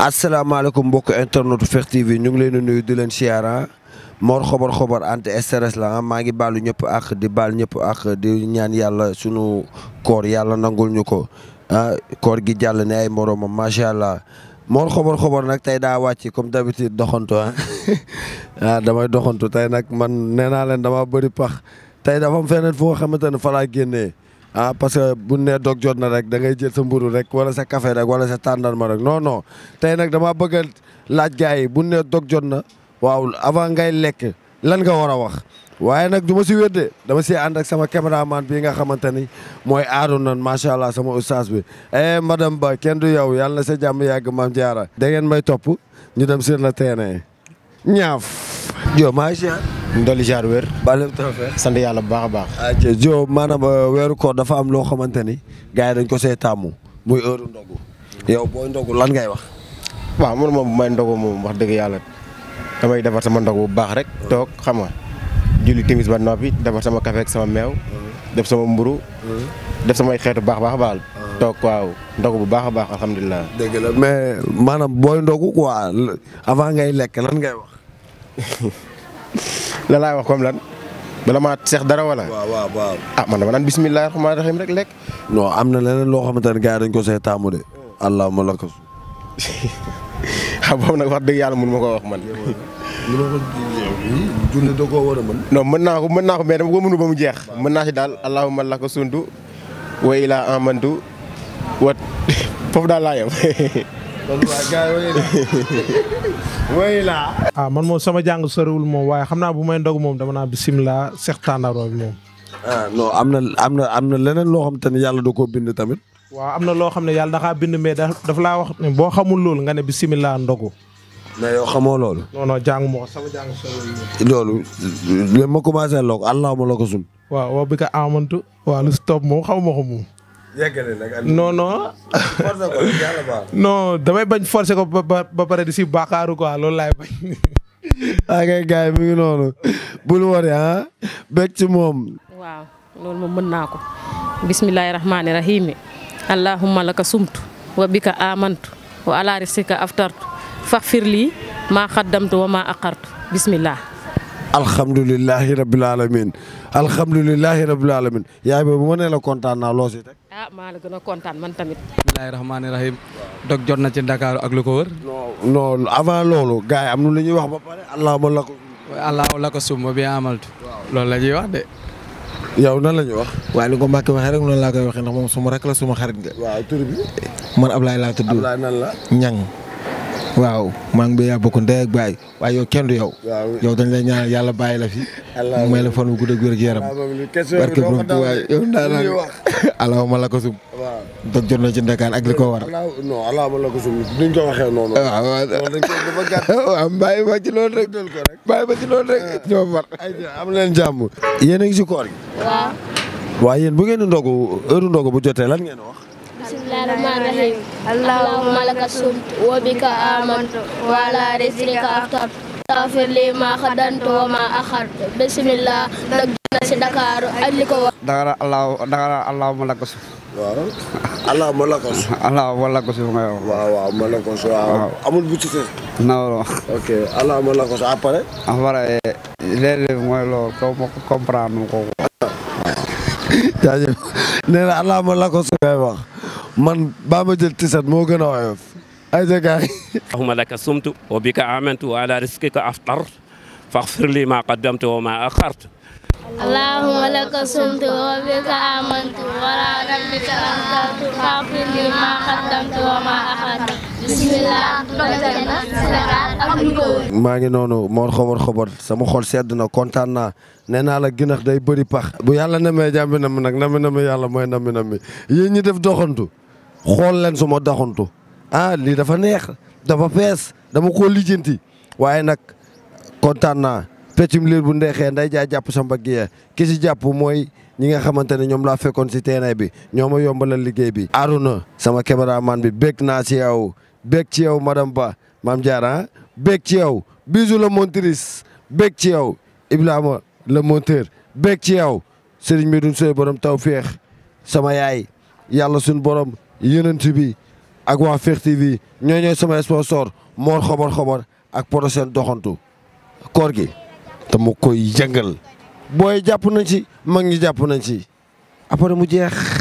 asalaamaaleykum mbokk internetu Fekh TV ñu ngi leen di nuyu di leen siyaara Mor xobar anti stress la maa ngi baalu ñëpp ak di baal ñëpp ak di ñaan yàlla sunu koor yàlla nangul ñu ko koor gi jàll ne ay moromam macha allah Mor xobar nag tey daa wàcc comme d'habitude doxantu damay doxantu tey nag man nee naa leen dama bëri pax tey dafa am feneen fu nga xamante ne fa laa génnee parce que bu nee dog jot na rek da ngay jël sa mburu rek wala sa café rek wala sa tàndarma rek non tey nag dama bëgg a laaj gars yi bu nee dog jot na waaw avant ngay lekk lan nga war a wax waaye nag du ma si wédde dama si ànd ak sama caméraman bii nga xamante ni mooy Arouna macha allah sama ustaas bi madame Ba kenn du yow yàlla na sa jàmm yàgg maam jaara da ngeen may topp ñu dem sur le terrain ñaaf jo maa ngi ndoli jaar wér. balem tawfeex sant yàlla bu baax a baax. jo maanaam weeru koor dafa am loo xamante ni gars yi dañ ko see tàmmu muy heure ndogu yow booy ndogu lan ngay wax. waaw man moom bu may ndogu moom wax dëgg yàlla damay defar sama ndogu bu baax rek. toog xam nga julli timis ba noppi defar sama café ak sama meew. def sama mburu def samay xeetu baax baal. toog waaw ndogu bu baax a baax alhamdulilah. dëgg la mais maanaam booy ndogu quoi avant ngay lekk lan ngay wax. la laay wax comme lan bala maa seex dara wala. waaw. man dama naan bisimilah rahmaani rahiim rek lekk. non am na leneen loo xamante ne gars yi dañ ko see taamu de. allahumma laka boobu nag wax dëgg yàlla mun ma ko wax man. junne da koo war a mën. non mën naa ko mais dama ko mënu ba mu jeex. mën naa si daal allahumma laka suntu wa ilaa amantu wa foofu daal laa yem. man moom sama jàng soriwul moom waaye xam naa bu may ndog moom dama naa bisimilah seex tàndaroo bi moom. non am na leneen loo xam te ne yàlla da koo bind tamit. waaw am na loo xam ne yàlla dafa bind mais dafa laa wax ne boo xamul loolu nga ne bisimilah ndogu. mais yow xamoo loolu. non jàng moo sama jàng soriwul loolu léegi ma commencé loog allahumma laka sun. waaw bi ka amantu waaw lu si topp moom xaw ma ko moom. non non damay bañ forcer ko ba pare di si bàkkaaru quoi loolu laay bañ. ok gars yi mi ngi noonu bul wari bég ci moom. waaw loolu moom mën naa ko bismillahi rahmaani rahim allahumma laka sumtu wa bika amantu wa ala risika aftartu faghfir lii maa xaddamtu wa maa aqartu bismillah. alhamdulilahi rabil alamin yaay boobu bu ma nee la kontaan naa loo si teg. maa la gën a kontaan man tamit. bismillahi rahmaani rahim dog jot na ci Dakar ak lu ko wër. non avant loolu gars yi am na lu ñuy wax ba pare allahu laka summa bi amaltu. loolu la ñuy wax de. yow nan la ñuy wax. waaye li ko Mbacke waxee rek noonu laa koy waxee ndax moom suma rek la suma xarit nga. waaw tur bi. man Ablaye laa tudd. Ablaye nan la. ñang waaw maa ngi yaa bokk ndey ak baay waaye yow kenn du yow. yow dañ lay ñaan yàlla bàyyi la fi. mu may la fan wu gudd ak wér gu yaram. barke borom Tuubaa yow daanaka allahumma laka sum. waaw dog jot na ci Dakar ak li ko war. non allahumma laka sum duñ ko waxee noonu. waaw bàyyi ma ci loolu rek. bàyyi ma ci loolu rek. ñoo far. am leen jàmm. yéen a ngi si koor gi. waaw. waaye yéen bu ngeen di ndogu heure ndogu bu jotee lan ngeen wax. bismillahi rahmaani rahim allahumma laka sumtu wa bika amantu wa ala rizqika aftartu faghfir li ma xadantu wa ma axartu bismillah dog na si Dakar ak li ko wax. danga allahumma laka sum. waaw allahumma laka sum. allahumma laka sum nga wax. waaw ma laka sum waaw. amul bu ci fee. non. ok allahumma laka sum après. léeg-léeg mooy loolu ko ma comprendre ko. jaajëf nee na allahumma laka sum ngay wax. man baa ma jël tisat moo gën a woyof ay jagaay allahumma laka sumtu wa bika amantu wa ala rizqika aftartu faghfir li ma qaddamtu wa ma akhartu allahumma laka sumtu wa bika amantu wa ala rizqika aftartu faghfir li ma qaddamtu wa ma akhartu bismillah maa ngi noonu Mor xobar sama xol sedd na kontaan naa nee naa la ginax day bëri pax bu yàlla namee jàmbi na mi nag nami yàlla mooy nami yéen ñi def doxantu xool leen suma doxantu lii dafa neex dafa fees dama koo lijjanti waaye nag kontaan naa peccum liir bu ndeexee nday jaay jàpp sa mbagg ya ki si jàpp mooy ñi nga xamante ne ñoom laa fekkoon si terrain bi ñoo ma yombalal liggéey bi. Arouna sama caméraman bi bég naa si yow bég ci yow madame Ba maam Diarra bég ci yow Bijou la montrice bég ci yow Ibrahima le monteur bég ci yow Serigne Medoune Seye borom tawféex sama yaay yàlla suñu borom yonent bi ak waa Fekh TV ñooy sama sponsor Mor Xobar ak prochaine doxantu koor gi dama koy yëngal booy jàpp nañ ci mag ñi jàpp nañ ci après mu jeex.